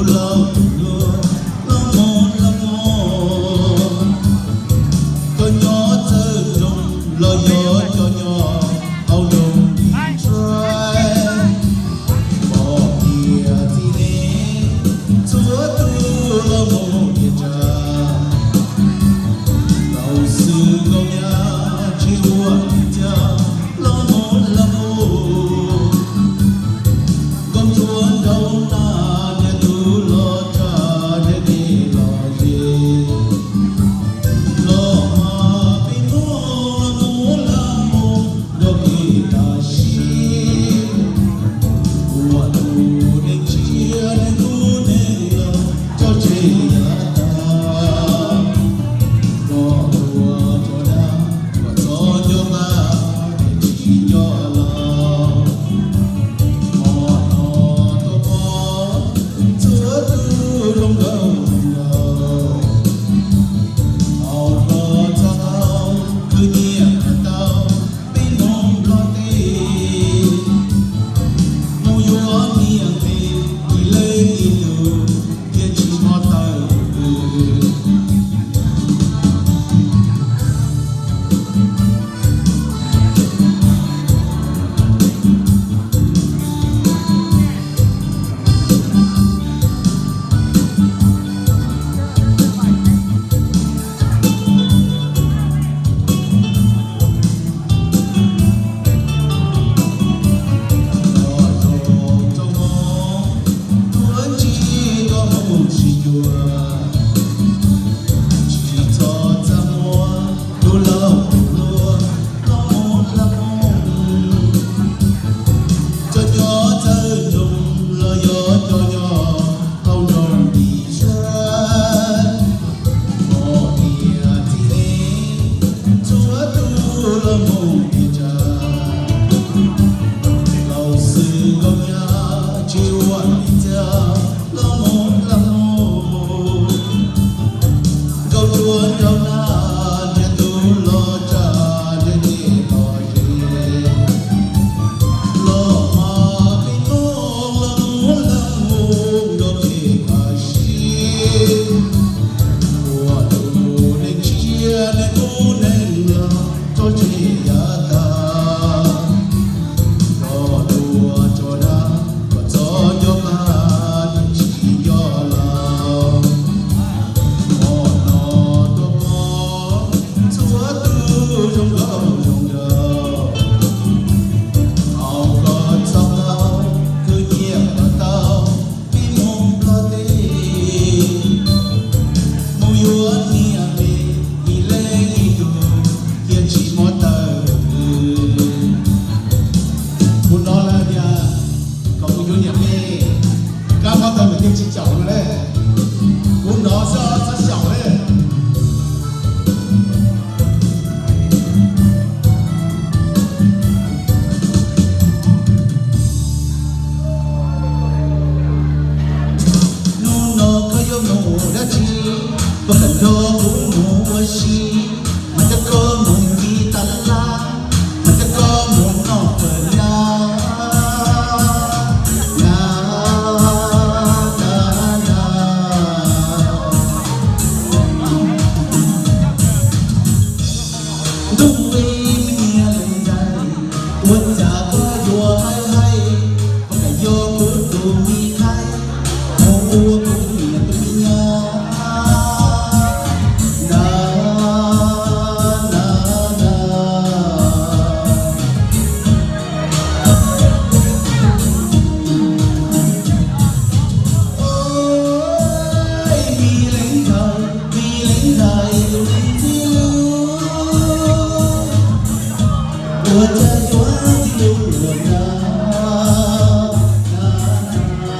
Los mus los mus, koj nyob txawj nroog los yog cov nyob hauv nroog Israel, pom tias txiv neej txhua tus los mus tias tsam, tau xwb nkauj nyab tsis ua li cas los mus los mus. Nkauj ntsuab nraug nag niag tus los tsa niag kev lom zem, los mas peb Hmoob los mus los mus rau kev kaj siab. Ua tus neeg tshiab neeg hlub neeg laus tso tseg yav tag, koj tua rog dag kom txhob nco qab tsis nco los. Hmo no tuaj pom txhua tus zoo nkauj zoo nraug, hauv los txog hauv khwv nyiam tau peb Hmoob Nplog teb, mus yuav niam me ib leeg ib tug thiaj tsis mob taw. Los rau rau hmo, tuaj ntsib koj mus sib yuav, tsis txhob txaj muag tus laus tus hluas los mus los mus. Cov nyob txawj nroog los yog cov nyob hauv nroog Israel, pom tias txiv neej txhua tus los mus tias tsam, tau xwb nkauj nyab tsis ua li cas los mus los mus. Nkauj ntsuab nraug nag niag tus los tsa niag kev lom zem, los mas peb Hmoob los mus los mus rau kev kaj siab. Ua tus neeg tshiab neeg hlub neeg laus tso tseg yav tag, koj tua rog dag kom txhob nco qab tsis nco los. Hmo no tuaj pom txhua tus zoo nkauj zoo nraug, hauv koj txoj hauv khwv nyiam kom tau peb Hmoob Nplog teb, mus yuav niam me ib leeg ib tug thiaj tsis mob taw. Kuv hnov lawv tias kom mus yuav niam me, kab mob taw mas thiaj tsis xyaum no lawm. Kuv hnov xwb txhob xyaum lawm. Hnub no koj yuav mus dab tsi? Koj kam nrog kuv mus ua si, mas coj koj mus nti tas laj, mas coj koj mus noj fawm na, na, na, na. Ntuj me niag leej ntxhais, ua cas koj yuav haib haib, koj kam yog kuv tus me ntxhais, mus ua kuv niam tus me nyab na, na, na. Ua, me leej ntxhais, me leej ntxhais tus me ntxhais, ua cas yuav txiv lus luag na, na, na.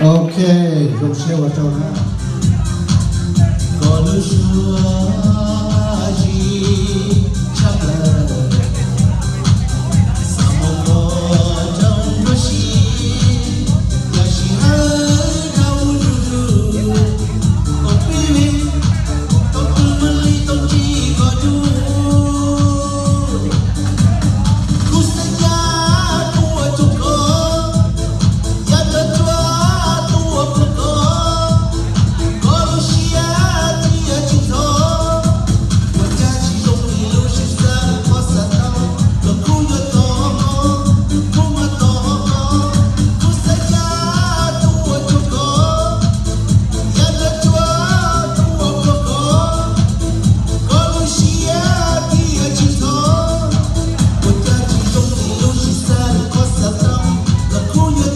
Ok, zoo siab ua tsaug na. Koj lub suab zib tshaj plaws, xav mus koj rau nruab siab, yam sij hawm dhau zuj zus, ua peb li, tau pw mam li tau ntsib koj dua. Kuv xav yam tuaj cuag koj, yam dab tsuag tuaj pluag koj, koj lub siab thiaj tsis ntxhov. Ua cas tsis zoo li lub siab xav, koj xav tau los kuv yuav tos koj, kuv mam tos koj. Kuv xav yam tuaj cuag koj, yam dab tsuag tuaj pluag koj, koj lub siab thiaj tsis ntxhov. Ua cas tsis zoo li lub siab xav, koj xav tau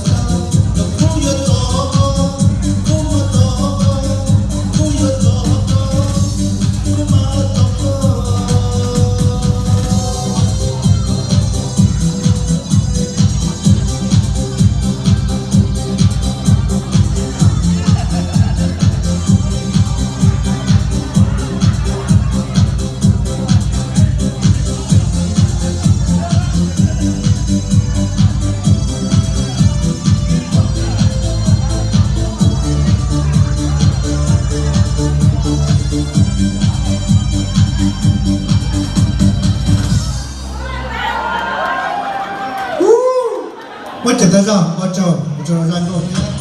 los kuv yuav tos koj, kuv mam tos koj, kuv yuav tos koj, kuv mam tos koj. Muab tsaug tas zog, ua tsaug, ua tsaug zaj nkauj thiab.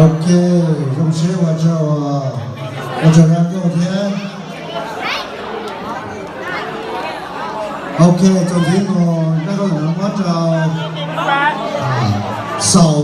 Ok, zoo siab ua tsaug, ua tsaug Zaj Nkauj thiab. Ok, txuas ntxiv no Zaj Nkauj muab rau Xaus